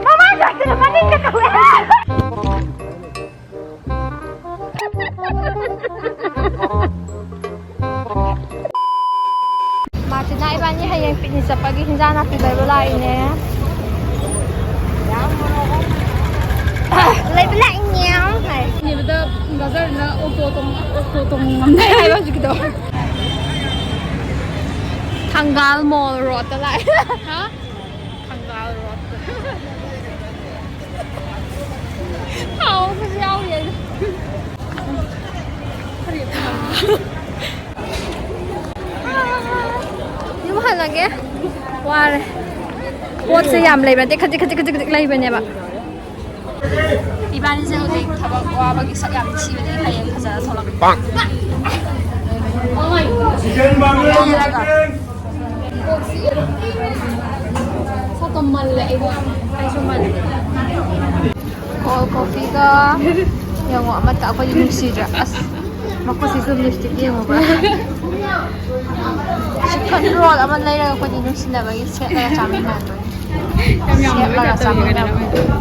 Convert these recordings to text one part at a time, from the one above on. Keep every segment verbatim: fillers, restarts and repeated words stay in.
ꯃꯃꯥ ꯂꯥꯛꯇꯅ ꯃꯅꯤꯡꯗ ꯇꯧꯋꯦ꯫ ꯃꯥꯔꯇꯤꯅꯥ ꯏꯕꯥꯅꯤ ꯍꯌꯦꯡ ꯄꯤꯛꯅꯤꯛ ꯆꯠꯄꯒꯤ ꯍꯤꯟꯖꯥꯡ ꯅꯥꯄꯤ ꯂꯩꯕ ꯂꯥꯛꯏꯅꯦ꯫ ꯂꯩꯕ ꯂꯥꯛꯏꯅꯦ ꯍꯥꯏ꯫ ꯏꯕꯗ ꯒꯖꯔꯅ ꯑꯣꯇꯣ ꯇꯣꯡ-, ꯑꯣꯇꯣ ꯇꯣꯡ ꯉꯝꯗꯦ ꯍꯥꯏꯕ ꯍꯧꯖꯤꯛꯀꯤꯗꯣ꯫ ꯊꯪꯒꯥꯜ ꯃꯣꯜ ꯔꯣꯗꯇ ꯂꯥꯛꯑꯦ꯫ ꯍꯥ? ꯊꯪꯒꯥꯜ ꯔꯣꯗ꯫ ꯍꯥꯎꯕꯁꯨ ꯌꯥꯎꯔꯤ ꯑꯩꯅ꯫ ꯌꯨꯝ ꯍꯜꯂꯒꯦ꯫ ꯋꯥꯔꯦ꯫ ꯄꯣꯠꯁꯦ ꯌꯥꯝ ꯂꯩꯕ ꯅꯠꯇꯦ, ꯈꯖꯤꯛ ꯈꯖꯤꯛ ꯈꯖꯤꯛ ꯈꯖꯤꯛ ꯂꯩꯕꯅꯦꯕ꯫ ꯏꯕꯥꯅꯤꯁꯦ ꯍꯧꯖꯤꯛ ꯊꯕꯛ ꯋꯥꯕꯒꯤ ꯁꯛ ꯌꯥꯝ ꯊꯤꯕꯅꯦ, ꯍꯌꯦꯡ ꯐꯖꯅ ꯊꯣꯛꯂꯛꯀꯦ꯫ Chicken barbecue chicken. ꯁꯛꯀ ꯃꯜꯂꯦ ꯑꯩꯗꯣ꯫ ꯑꯩꯁꯨ ꯃꯜꯂꯦ꯫ ꯀꯣꯜ ꯀꯣꯐꯤꯒ ꯌꯦꯡꯉꯣ, ꯑꯃꯠꯇ ꯑꯩꯈꯣꯏꯗꯤ ꯅꯨꯡꯁꯤꯗ꯭ꯔꯥ? ꯑꯁ, ꯃꯈꯨꯠꯁꯤꯁꯨ ꯂꯤꯞꯁꯇꯤꯛ ꯌꯦꯡꯉꯨꯕ꯭ꯔꯥ? ꯆꯤꯛꯀꯟ ꯔꯣꯜ ꯑꯃ ꯂꯩꯔꯒ ꯑꯩꯈꯣꯏꯗꯤ ꯅꯨꯡꯁꯤꯅꯕꯒꯤ ꯁꯦꯠꯂꯒ ꯆꯥꯃꯤꯟꯅꯗꯣꯏꯅꯤ꯫ ꯌꯥꯝ ꯌꯥꯝꯗꯕꯩ ꯁꯦꯠꯂꯒ ꯇꯥꯏꯞ ꯇꯧꯋꯤ ꯆꯥꯃꯤꯟꯅꯕ꯫ ꯀꯩꯅꯣ꯫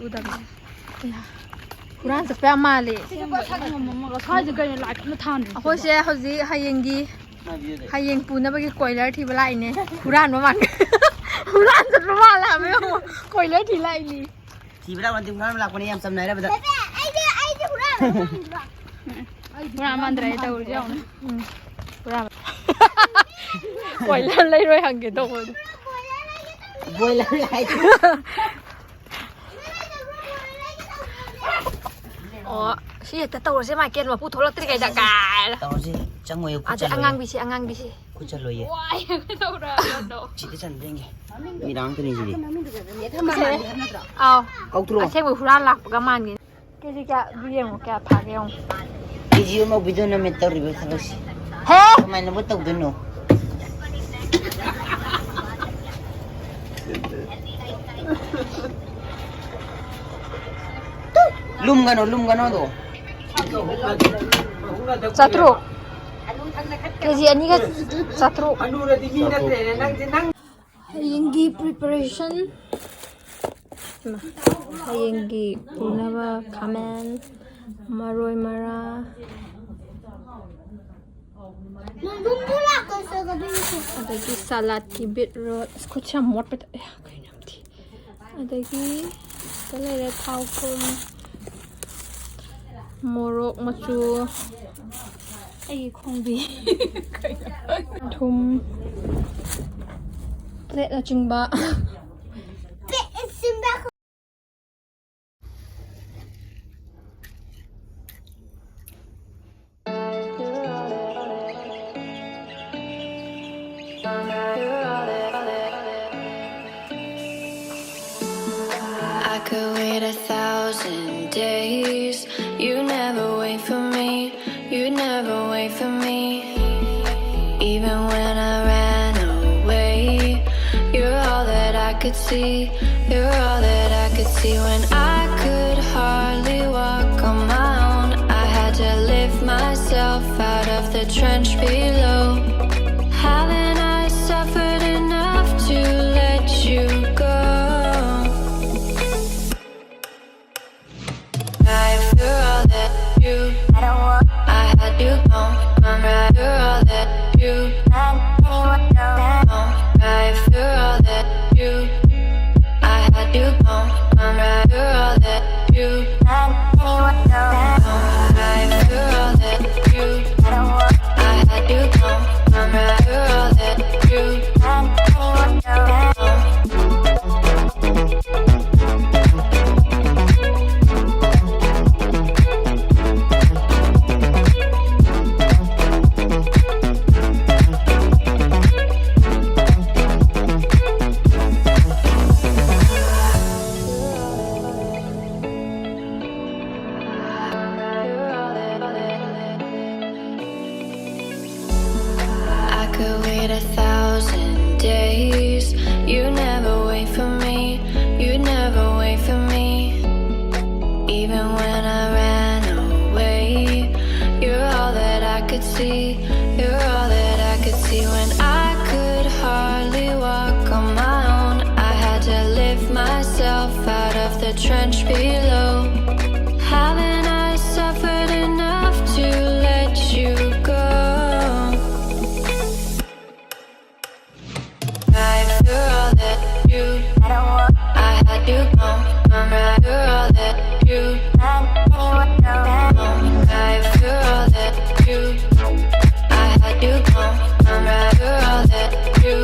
ꯎꯗꯕꯅꯦ꯫ ꯑꯌꯥ꯫ ꯍꯨꯔꯥꯟ ꯆꯠꯄ ꯌꯥꯝ ꯃꯥꯜꯂꯦ꯫ ꯁ꯭ꯋꯥꯏꯗ ꯀꯩꯅꯣ ꯂꯥꯏꯠ ꯑꯃ ꯊꯥꯟꯗ꯭ꯔꯤꯁꯤꯕꯣ? ꯑꯩꯈꯣꯏꯁꯦ ꯍꯧꯖꯤꯛ ꯍꯌꯦꯡꯒꯤ, ꯍꯌꯦꯡ ꯄꯨꯅꯕꯒꯤ ꯀꯣꯏꯂꯔ ꯊꯤꯕ ꯂꯥꯛꯏꯅꯦ꯫ ꯍꯨꯔꯥꯟꯕ ꯃꯥꯜꯂꯦ꯫ ꯍꯨꯔꯥꯟ ꯆꯠꯄ ꯃꯥꯜꯂꯦ ꯍꯥꯏꯕ ꯌꯦꯡꯉꯣ꯫ ꯀꯣꯏꯂꯔ ꯊꯤ ꯂꯥꯛꯏꯅꯦ꯫ ꯊꯤꯕ ꯂꯥꯛꯄ ꯅꯠꯇꯦ, ꯍꯨꯔꯥꯟꯕ ꯂꯥꯛꯄꯅꯦ, ꯌꯥꯝ ꯆꯝꯅ ꯍꯥꯏꯔꯕꯗ꯫ ꯅꯠꯇꯦ, ꯑꯩꯗꯤ, ꯑꯩꯗꯤ ꯍꯨꯔꯥꯟꯕ ꯃꯥꯟꯗ꯭ꯔꯣ? ꯍꯨꯔꯥꯟꯕ ꯃꯥꯟꯗ꯭ꯔꯦ ꯑꯩ ꯇꯧꯔꯤꯁꯦ ꯌꯦꯡꯉꯣ꯫ ꯎꯝ꯫ ꯍꯨꯔꯥꯟꯕ꯫ ꯀꯣꯏꯂꯔ ꯂꯩꯔꯣꯏ ꯍꯪꯒꯦ ꯇꯧꯕꯅꯦ꯫ ꯕꯣꯏꯂꯔ ꯍꯥꯏꯗꯤ꯫ ꯑꯣ, ꯁꯤ ꯍꯦꯛꯇ ꯇꯧꯔꯁꯦ, ꯃꯥꯏꯀꯦꯜ ꯃꯄꯨ ꯊꯣꯛꯂꯛꯇ꯭ꯔꯤꯉꯩꯗ ꯀꯥꯏꯅ꯫ ꯇꯧꯔꯁꯦ, ꯆꯪꯉꯣꯏꯌꯦ, ꯈꯨꯠ ꯑꯗꯩ ꯆꯠꯂꯣꯏꯌꯦ꯫ ꯑꯉꯥꯡꯕꯤꯁꯦ, ꯑꯉꯥꯡꯕꯤꯁꯦ꯫ ꯈꯨꯠ ꯆꯠꯂꯣꯏꯌꯦ꯫ ꯋꯥꯏ, ꯇꯧꯔꯛꯑꯅꯣ꯫ ꯁꯤꯗ ꯆꯟꯕ꯭ꯔ ꯌꯦꯡꯒꯦ꯫ ꯃꯤꯔꯥꯡ ꯇꯅꯤ ꯁꯤꯗꯤ꯫ ꯑꯥꯎ꯫ ꯀꯧꯊ꯭ꯔꯣ꯫ ꯑꯁꯦꯡꯕ ꯍꯨꯔꯥꯟ ꯂꯥꯛꯄꯒ ꯃꯥꯟꯒꯤꯅꯤ꯫ ꯀꯦꯖꯤ ꯀꯌꯥ? ꯑꯗꯨ ꯌꯦꯡꯉꯣ, ꯀꯌꯥ ꯐꯥꯒꯦ ꯌꯦꯡꯉꯣ꯫ ꯀꯦꯖꯤ ꯑꯃ ꯄꯤꯗꯣꯏꯅ ꯃꯦꯠ ꯇꯧꯔꯤꯕ ꯊꯕꯛꯁꯤ꯫ ꯍꯦ! ꯀꯃꯥꯏꯅꯕꯨ ꯇꯧꯗꯣꯏꯅꯣ? ꯂꯨꯝꯒꯅꯣ, ꯂꯨꯝꯒꯅꯣ ꯑꯗꯣ꯫ ꯆꯥꯇ꯭ꯔꯨꯛ꯫ ꯀꯦꯖꯤ ꯑꯅꯤꯒ ꯆꯥꯇ꯭ꯔꯨꯛ꯫ ꯍꯌꯦꯡꯒꯤ preparation꯫ ꯏꯃꯥ, ꯍꯌꯦꯡꯒꯤ ꯄꯨꯅꯕ ꯈꯥꯃꯦꯟ, ꯃꯔꯣꯏ ꯃꯔꯥꯡ, ꯑꯗꯒꯤ ꯁꯂꯥꯗꯀꯤ beetroot꯫ ꯑꯁ, ꯈꯨꯠꯁꯦ ꯌꯥꯝ ꯃꯣꯠꯄ ꯇ-, ꯑꯌꯥ, ꯀꯩꯅꯣ ꯌꯥꯝ ꯊꯤ꯫ ꯑꯗꯒꯤ ꯁꯤꯗ ꯂꯩꯔꯦ ꯊꯥꯎ, ꯊꯨꯝ, ꯃꯣꯔꯣꯛ ꯃꯆꯨ, ꯑꯩꯒꯤ ꯈꯣꯡꯕꯤ, ꯊꯨꯝ, ꯄ꯭ꯂꯦꯠꯅꯆꯤꯡꯕ꯫ I could wait a thousand days. You never wait for me. You never wait for me. Even when I ran away, you're all that I could see. You're all that I could see. When I could hardly walk on my own, I had to lift myself out of the trench below. Haven't I suffered enough to let you go? Right through all that you, I had you gone. I'm right through all that you, right through all that you, I had you gone. I'm right through all that you, right through all that you, I had you gone. I'm right through all that you. Could wait a thousand days. You never wait for me. You never wait for me. Even when I ran away, you're all that I could see. You're all that I could see. When I could hardly walk on my own, I had to lift myself out of the trench below. Haven't I suffered enough to let you go? Right through all that you, I had you gone. I'm right through all that you, right through all that you, I had you gone. I'm right through all that you.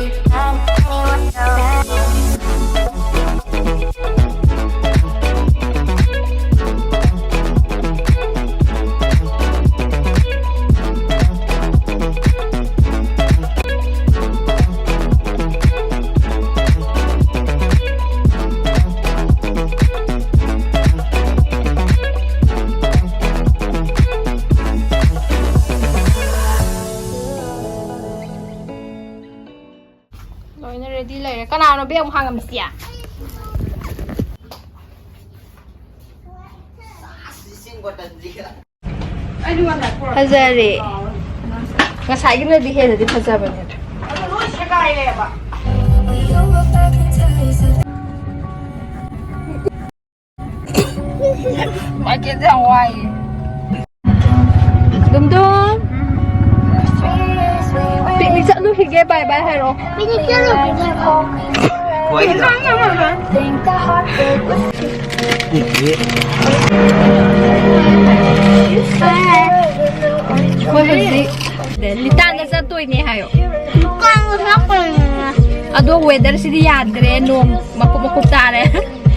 ꯂꯣꯏꯅ ready ꯂꯩꯔꯦ꯫ ꯀꯅꯥꯅꯣ bag ꯑꯃꯨꯛ ꯍꯥꯡꯉꯝꯃꯤꯁꯦ? ꯐꯖꯔꯦ꯫ ꯉꯁꯥꯏꯒꯤꯅꯗꯤ ꯍꯦꯟꯅꯗꯤ ꯐꯖꯕꯅꯦ꯫ ꯃꯥꯔꯀꯦꯠꯁꯦ ꯌꯥꯝ ꯋꯥꯏꯌꯦ꯫ ꯗꯨꯝꯗꯨꯝ꯫ Picnic ꯆꯠꯂꯨꯈꯤꯒꯦ, ꯕꯥꯏ ꯕꯥꯏ ꯍꯥꯏꯔꯛꯑꯣ꯫ ꯄꯤꯛꯅꯤꯛ ꯆꯠꯂꯨꯈꯤꯒꯦ꯫ ꯋꯥꯏꯗ꯫ ꯑꯩꯈꯣꯏ ꯍꯧꯖꯤꯛ ꯂꯤꯇꯥꯟꯗ ꯆꯠꯇꯣꯏꯅꯦ ꯍꯥꯏꯌꯣ꯫ ꯀꯥꯡ ꯍꯥꯞꯄꯅꯤꯅ꯫ ꯑꯗꯣ ꯋꯦꯗꯔꯁꯤꯗꯤ ꯌꯥꯗ꯭ꯔꯦ, ꯅꯣꯡ ꯃꯀꯨꯞ ꯃꯀꯨꯞ ꯇꯥꯔꯦ꯫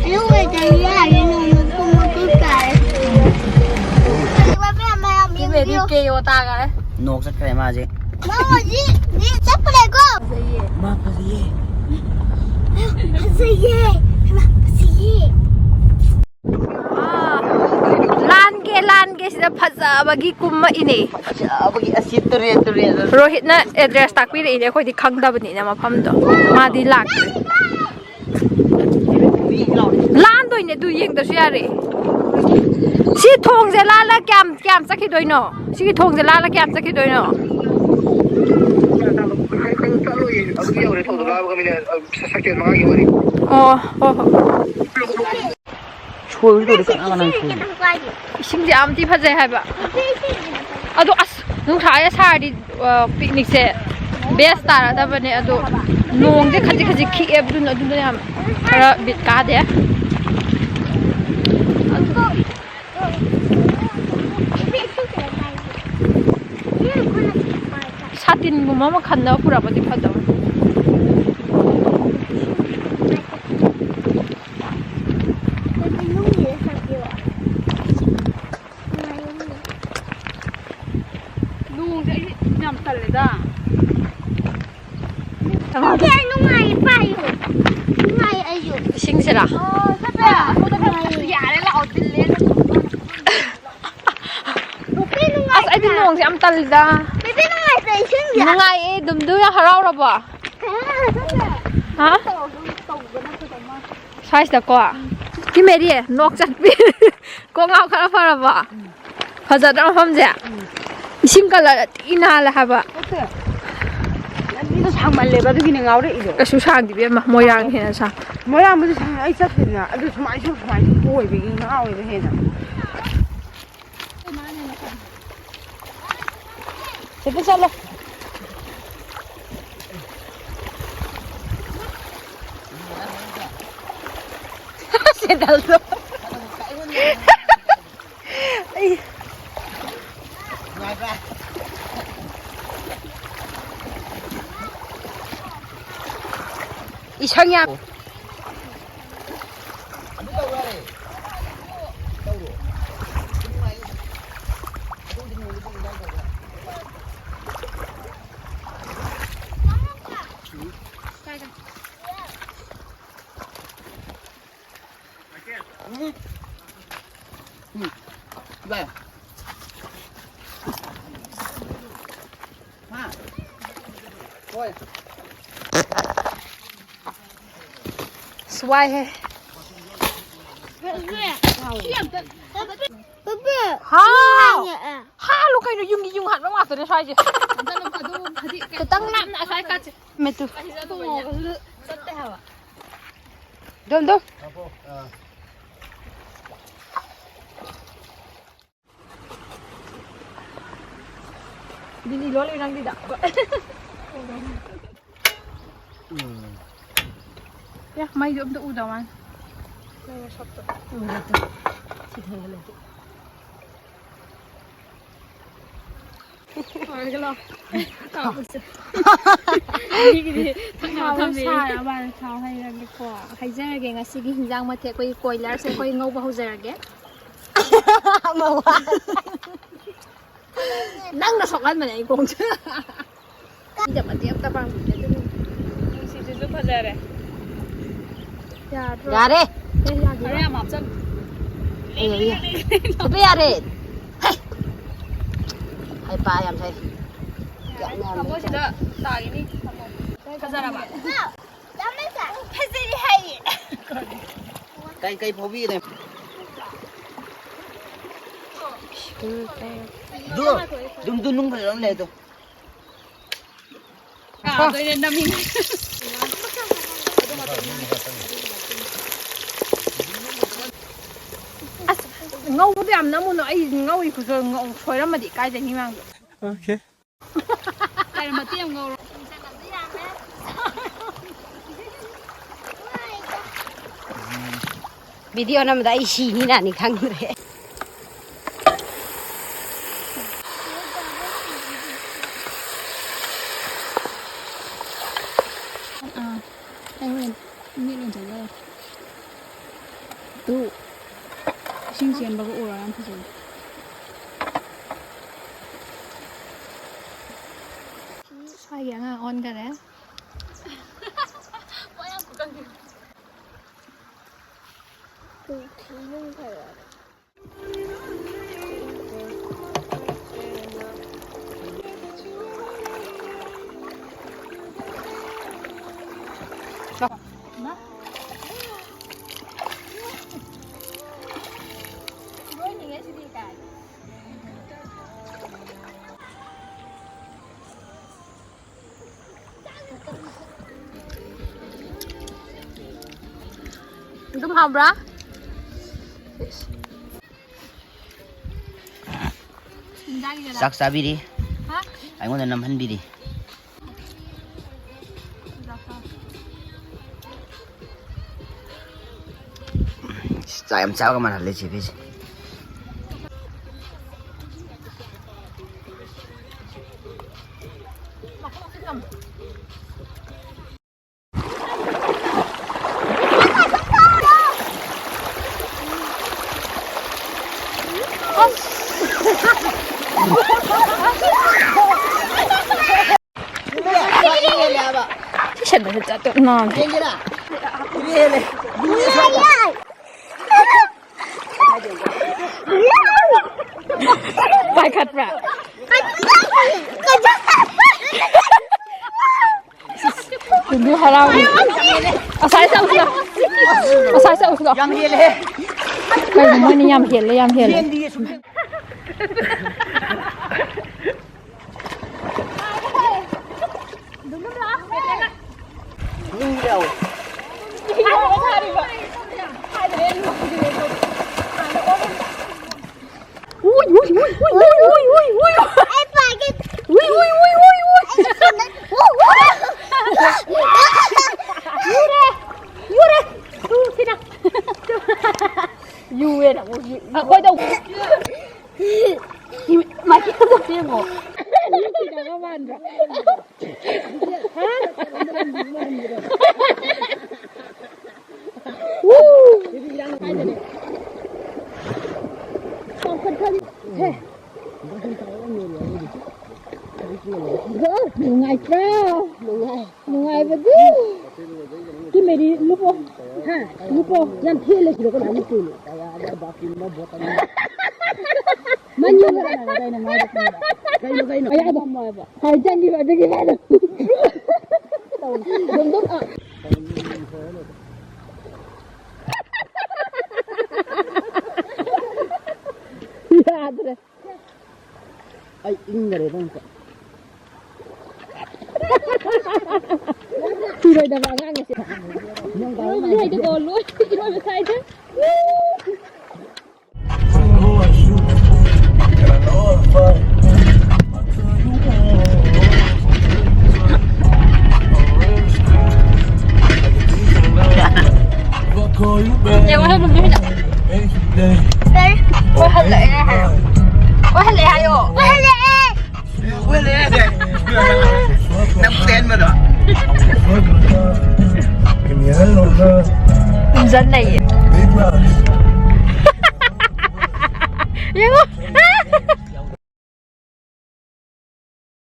ꯑꯗꯨ ꯋꯦꯗꯔ ꯌꯥꯔꯦ, ꯅꯣꯡ ꯃꯀꯨꯞ ꯃꯀꯨꯞ ꯇꯥꯔꯦ꯫ ꯃꯌꯥꯝ, ꯃꯌꯥꯝ ꯌꯦꯡꯕꯤꯌꯨ꯫ ꯀꯦ ꯑꯣ ꯇꯥꯈꯔꯦ꯫ ꯅꯣꯛ ꯆꯠꯈ꯭ꯔꯦ ꯃꯥꯁꯦ꯫ ꯅꯪ ꯍꯧꯖꯤꯛ ꯆꯠꯄ ꯂꯩꯀꯣ? ꯃꯥ ꯐꯖꯩꯌꯦ꯫ ꯐꯖꯩꯌꯦ꯫ ꯍꯩꯃꯥ, ꯐꯖꯩꯌꯦ꯫ ꯂꯥꯟꯒꯤ ꯂꯥꯟꯒꯦ ꯁꯤꯗ ꯐꯖꯕꯒꯤ ꯀꯨꯝꯃꯛꯏꯅꯦ꯫ ꯐꯖꯕꯒꯤ ꯑꯁꯤ ꯇꯨꯔꯦꯜ, ꯇꯨꯔꯦꯜ꯫ ꯔꯣꯍꯤꯠꯅ ꯑꯦꯗ꯭ꯔꯦꯁ ꯇꯥꯛꯄꯤꯔꯛꯏꯅꯦ, ꯑꯩꯈꯣꯏꯗꯤ ꯈꯪꯗꯕꯅꯤꯅ ꯃꯐꯝꯗꯣ꯫ ꯃꯥꯗꯤ ꯂꯥꯛꯇ꯭ꯔꯤ꯫ ꯂꯥꯟꯗꯣꯏꯅꯦ ꯑꯗꯨ, ꯌꯦꯡꯗꯁꯨ ꯌꯥꯔꯦ꯫ ꯁꯤ ꯊꯣꯡꯁꯦ ꯂꯥꯜꯂ ꯀꯌꯥꯝ, ꯀꯌꯥꯝ ꯆꯠꯈꯤꯗꯣꯏꯅꯣ? ꯁꯤꯒꯤ ꯊꯣꯡꯁꯦ ꯂꯥꯜꯂ ꯀꯌꯥꯝ ꯆꯠꯈꯤꯗꯣꯏꯅꯣ? ꯆꯠꯂꯣꯏꯌꯦ, ꯑꯗꯨ ꯌꯧꯔꯦ, ꯊꯣꯡꯗꯣ ꯂꯥꯜꯂꯒ ꯃꯤꯅꯤꯠ, ꯑ, ꯁꯦꯀꯦꯟ ꯃꯉꯥꯒꯤ ꯋꯥꯔꯤ꯫ ꯑꯣ, ꯍꯣ, ꯍꯣ꯫ ꯁꯣꯏꯕꯁꯨ ꯇꯧꯗꯦ, ꯀꯅꯥ ꯀꯅꯥ ꯁꯣꯏꯔꯤꯅꯣ? ꯏꯁꯤꯡꯁꯦ ꯌꯥꯝ ꯊꯤ ꯐꯖꯩ ꯍꯥꯏꯕ꯫ ꯑꯗꯣ ꯑꯁ, ꯅꯨꯡꯁꯥꯁꯦ ꯁꯥꯔꯗꯤ, ꯑ, ꯄꯤꯛꯅꯤꯛꯁꯦ ꯕꯦꯁ ꯇꯥꯔꯗꯕꯅꯦ꯫ ꯑꯗꯣ ꯅꯣꯡꯁꯦ ꯈꯖꯤꯛ ꯈꯖꯤꯛ ꯈꯤꯛꯑꯦ, ꯑꯗꯨꯅ, ꯑꯗꯨꯅ ꯌꯥꯝ ꯈꯔ ꯕꯤꯠ ꯀꯥꯗꯦ꯫ ꯁꯥꯇꯤꯟꯒꯨꯝꯕ ꯑꯃ ꯈꯟꯅ ꯄꯨꯔꯛꯄꯗꯤ ꯐꯗꯧꯅꯤ꯫ ꯅꯣꯡꯁꯦ ꯑꯩ ꯌꯥꯝ ꯇꯜꯂꯦꯗ꯫ ꯅꯨꯡꯉꯥꯏ, ꯄꯥꯏꯌꯨ꯫ ꯅꯨꯡꯉꯥꯏ ꯑꯩꯁꯨ꯫ ꯏꯁꯤꯡꯁꯤꯔꯥ? ꯑꯣ, ꯆꯠꯄ ꯌꯥꯔꯦ, ꯂꯥꯛꯑꯣ, ꯊꯤꯜꯂꯦ꯫ ꯕꯦꯕꯤ, ꯅꯨꯡꯉꯥꯏ꯫ ꯑꯁ, ꯑꯩꯗꯤ ꯅꯣꯡꯁꯦ ꯌꯥꯝ ꯇꯜꯂꯤꯗ꯫ ꯕꯦꯕꯤ, ꯅꯨꯡꯉꯥꯏꯇ꯭ꯔꯥ ꯏꯁꯤꯡꯁꯦ? ꯅꯨꯡꯉꯥꯏꯌꯦ, ꯗꯨꯝꯗꯨ ꯌꯥꯝ ꯍꯔꯥꯎꯔꯕꯣ? ꯍꯥ? ꯁ꯭ꯋꯥꯏꯁꯤꯗꯀꯣ? ꯀꯤ ꯃꯦꯔꯤ, ꯅꯣꯛ ꯆꯠꯄꯤ꯫ ꯀꯣꯛ ꯉꯥꯎ ꯈꯔ ꯐꯔꯕꯣ? ꯐꯖꯗ꯭ꯔꯥ ꯃꯐꯝꯁꯦ? ꯏꯁꯤꯡ ꯀꯂꯔ ꯊꯤ ꯅꯥꯜꯂꯦ ꯍꯥꯏꯕ꯫ ꯅꯠꯇꯦ꯫ ꯂꯝꯕꯤꯗꯣ ꯁꯥꯡꯃꯜꯂꯦꯕ, ꯑꯗꯨꯒꯤꯅꯦ ꯉꯥꯎꯔꯛꯏꯗꯣ꯫ ꯀꯩꯁꯨ ꯁꯥꯡꯗꯦ ꯏꯕꯦꯝꯃ, ꯃꯣꯏꯔꯥꯡ ꯍꯦꯟꯅ ꯁꯥꯡ꯫ ꯃꯣꯏꯔꯥꯡꯕꯨꯗꯤ ꯁꯥꯡ, ꯑꯩ ꯆꯠꯇꯦꯗꯅ꯫ ꯑꯗꯨ ꯁꯨꯃꯥꯏꯅ ꯁꯨꯝ ꯁꯨꯃꯥꯏꯅ ꯁꯨꯝ ꯑꯣꯏꯕꯒꯤ ꯉꯥꯎꯋꯦꯕ ꯍꯦꯟꯅ꯫ ꯆꯠꯄ ꯆꯠꯂꯣ꯫ ꯁꯦꯟꯗꯜꯗꯣ꯫ ꯑꯩ ꯏꯁꯪ ꯌꯥꯝ꯫ ꯑꯁ, ꯋꯥꯏꯍꯦ꯫ ꯍꯥꯎ! ꯍꯥꯠꯂꯨ ꯀꯩꯅꯣ, ꯌꯨꯝꯒꯤ ꯌꯨꯝ ꯍꯥꯠꯄ ꯉꯥꯛꯇꯅꯦ ꯁ꯭ꯋꯥꯏꯁꯦ꯫ ꯈꯤꯇꯪ ꯂꯥꯞꯅ ꯑꯁ꯭ꯋꯥꯏ ꯀꯥꯠꯁꯦ꯫ ꯃꯦꯇꯨ꯫ ꯗꯣꯝ, ꯗꯣꯝ꯫ ꯕꯤꯅꯤ ꯂꯣꯜꯂꯤ ꯅꯪꯒꯤꯗ꯫ ꯎꯝ꯫ ꯌꯥ, ꯃꯩꯗꯣ ꯑꯝꯇ ꯎꯗ ꯋꯥꯅꯤ꯫ ꯃꯩ ꯃꯁꯛꯇꯣ꯫ ꯎꯔꯦ ꯇꯨ꯫ ꯁꯤ ꯊꯥꯡꯒꯠꯂꯗꯤ꯫ ꯂꯣꯏꯔꯒ ꯂꯥꯛꯑꯣ꯫ ꯇꯥꯎꯕꯁꯦ꯫ ꯑꯩꯒꯤꯗꯤ ꯊꯛꯅꯕ ꯊꯥꯎ ꯊꯝꯃꯦ꯫ ꯁꯥꯔꯕ ꯊꯥꯎ ꯍꯩꯔꯒꯦꯀꯣ꯫ ꯍꯩꯖꯔꯒꯦ ꯉꯁꯤꯒꯤ ꯍꯤꯟꯖꯥꯡ ꯃꯊꯦꯜ ꯑꯩꯈꯣꯏꯒꯤ ꯀꯣꯏꯂꯔꯁꯦ ꯑꯩꯈꯣꯏ ꯉꯧꯕ ꯍꯧꯖꯔꯒꯦ꯫ ꯅꯪꯅ ꯁꯣꯛꯍꯟꯕꯅꯦ ꯑꯩ ꯈꯣꯡꯁꯦ꯫ ꯃꯤꯗ ꯃꯇꯦꯛ ꯑꯝꯇ ꯄꯥꯡꯕꯤꯗꯦ ꯑꯗꯨꯅ꯫ ꯁꯤꯁꯤꯁꯨ ꯐꯖꯔꯦ꯫ ꯌꯥꯗ꯭ꯔꯣ? ꯌꯥꯔꯦ꯫ ꯑꯦ, ꯌꯥꯗ꯭ꯔꯣ? ꯈꯔ ꯌꯥꯝ ꯍꯥꯞꯆꯜꯂꯨ꯫ ꯑꯦ, ꯑꯦ, ꯑꯦ꯫ ꯊꯨꯞꯄ ꯌꯥꯔꯦ꯫ ꯍꯩ꯫ ꯍꯩꯄꯥ ꯌꯥꯝ ꯁꯥꯏ꯫ ꯌꯥꯝ ꯌꯥꯝ ꯊꯝꯃꯣ ꯂꯩ꯫ ꯁꯤꯗ ꯇꯥꯈꯤꯅꯤ꯫ ꯊꯝꯃꯣ꯫ ꯐꯖꯔꯕ? ꯐꯖꯩ ꯍꯥꯏꯌꯦ꯫ ꯀꯩ, ꯀꯩ ꯐꯥꯎꯕꯤꯒꯗꯣꯏꯅꯣ? ꯑꯗꯨ, ꯑꯗꯨꯝ, ꯑꯗꯨ ꯅꯨꯡ ꯐꯖꯅ ꯂꯩ ꯑꯗꯣ꯫ ꯀꯥꯗꯣꯏꯅꯦ ꯅꯝꯃꯤꯅꯦ꯫ ꯑꯁ, ꯉꯧꯕꯗꯣ ꯌꯥꯝ ꯅꯝꯃꯨꯅꯨ꯫ ꯑꯩ ꯉꯧꯔꯤ ꯈꯨꯠꯁꯨ ꯉꯧ-, ꯁꯣꯏꯔꯝꯃꯗꯤ ꯏꯀꯥꯏꯖꯅꯤ ꯃꯌꯥꯝꯗꯣ꯫ Okay꯫ ꯀꯩꯅꯣ ꯃꯇꯦꯛ ꯑꯃ ꯉꯧꯔꯣ꯫ Video ꯅꯝꯕꯗ ꯑꯩ ꯁꯤꯅꯤ ꯅꯥꯅꯤ ꯈꯪꯗ꯭ꯔꯦ꯫ ꯑꯥ, ꯑꯩ ꯍꯣꯔꯦꯟ ꯃꯤꯠ ꯑꯣꯏꯅ ꯆꯪꯖꯔꯒꯦ꯫ ꯇꯨ, ꯏꯁꯤꯡ ꯆꯦꯟꯕꯒ ꯎꯔꯣ, ꯌꯥꯝ ꯐꯖꯩ꯫ ꯁ꯭ꯋꯥꯏꯒꯤ ꯑꯉꯥꯡ ꯑꯣꯟꯈꯔꯦ꯫ ꯂꯣꯏꯅꯤꯡꯉꯦ ꯁꯤꯗꯤ ꯀꯥꯏ꯫ ꯑꯗꯨꯝ ꯍꯥꯎꯕ꯭ꯔꯥ? ꯆꯥꯛ ꯆꯥꯕꯤꯔꯤ꯫ ꯍꯥ? ꯑꯩꯉꯣꯟꯗ ꯅꯝꯍꯟꯕꯤꯔꯤ꯫ ꯆꯥꯛ ꯌꯥꯝ ꯆꯥꯕꯒ ꯃꯥꯟꯍꯜꯂꯦ ꯆꯦꯕꯤꯁꯦ꯫ ꯁꯤꯁꯟꯅꯁꯨ ꯆꯠꯇꯣꯛ ꯅꯥꯟꯗꯦ꯫ ꯄꯥꯏꯈꯠꯄ꯭ꯔꯥ? ꯇꯨꯂꯨ ꯍꯔꯥꯎꯔꯤ꯫ ꯑꯁꯥꯏ ꯆꯠꯂꯨꯁꯤ ꯂꯥꯎ꯫ ꯑꯁꯥꯏ ꯆꯠꯂꯨꯁꯤ ꯂꯥꯎ꯫ ꯌꯥꯝ ꯍꯦꯜꯂꯦꯍꯦ꯫ ꯀꯩꯅꯣ ꯃꯣꯏꯅ ꯌꯥꯝ ꯍꯦꯜꯂꯦ, ꯌꯥꯝ ꯍꯦꯜꯂꯦ꯫ ꯆꯦꯟꯗꯤꯌꯦ ꯁꯨꯡꯆꯦꯟ꯫ ꯎꯏ, ꯎꯏ, ꯎꯏ, ꯎꯏ, ꯎꯏ, ꯎꯏ, ꯎꯏ, ꯎꯏ꯫ ꯑꯩ ꯄꯥꯏꯒꯦ꯫ ꯎꯏ, ꯎꯏ, ꯎꯏ, ꯎꯏ, ꯎꯏ꯫ ꯌꯨꯔꯦ, ꯌꯨꯔꯦ꯫ ꯇꯨ ꯁꯤꯅ꯫ ꯌꯨꯑꯦꯅ ꯑꯃꯨꯛ ꯌꯨ-, ꯑꯩꯈꯣꯏꯗ ꯑꯃꯨꯛ꯫ ꯃꯥꯏꯀꯦꯜꯗꯣ ꯌꯦꯡꯉꯣ꯫ ꯁꯤꯗꯒ ꯃꯥꯟꯗ꯭ꯔꯣ? ꯍꯥ? ꯍꯦ꯫ ꯅꯨꯡꯉꯥꯏꯇ꯭ꯔꯣ? ꯅꯨꯡꯉꯥꯏ꯫ ꯅꯨꯡꯉꯥꯏꯕꯗꯤ꯫ ꯀꯤ ꯃꯦꯔꯤ ꯂꯨꯄꯣ꯫ ꯍꯥ? ꯂꯨꯄꯣ꯫ ꯌꯥꯝ ꯊꯦꯜꯂꯦ ꯁꯤꯗ ꯀꯃꯥꯏꯅ ꯂꯨꯞꯇꯣꯏꯅꯣ? ꯃꯅꯤ꯫ ꯀꯩꯅꯣ, ꯀꯩꯅꯣ? ꯀꯩꯅꯣ, ꯀꯩꯅꯣ? ꯑꯌꯥꯕ꯫ ꯍꯥꯏ ꯆꯪꯈꯤꯕ ꯑꯗꯨꯒꯤ ꯃꯥꯅ꯫ ꯗꯨꯝ ꯗꯨꯝ꯫ ꯏꯪꯈꯔꯦꯕ ꯑꯃꯨꯛꯀ꯫ ꯀꯨꯏꯔꯣꯏꯗꯕ ꯑꯉꯥꯡ ꯑꯁꯦ꯫ ꯏꯔꯣꯏꯕꯗꯤ ꯍꯩꯗꯀꯣ, ꯂꯣꯏ ꯏꯔꯣꯏꯕ ꯁꯥꯏꯗ꯫ ꯌꯦꯡꯉꯣ, ꯍꯦ, ꯃꯃꯤ ꯍꯣꯏꯅ꯫ ꯑꯣꯏꯍꯜꯂꯛꯑꯦ ꯍꯥꯏꯌꯣ꯫ ꯑꯣꯏꯍꯜꯂꯛꯑꯦ ꯍꯥꯏꯌꯣ꯫ ꯑꯣꯏꯍꯜꯂꯛꯑꯦ꯫ ꯅꯪ ꯆꯦꯟꯕꯗꯣ꯫ ꯎꯝꯖꯟ ꯂꯩꯌꯦ꯫ ꯌꯦꯡꯉꯣ꯫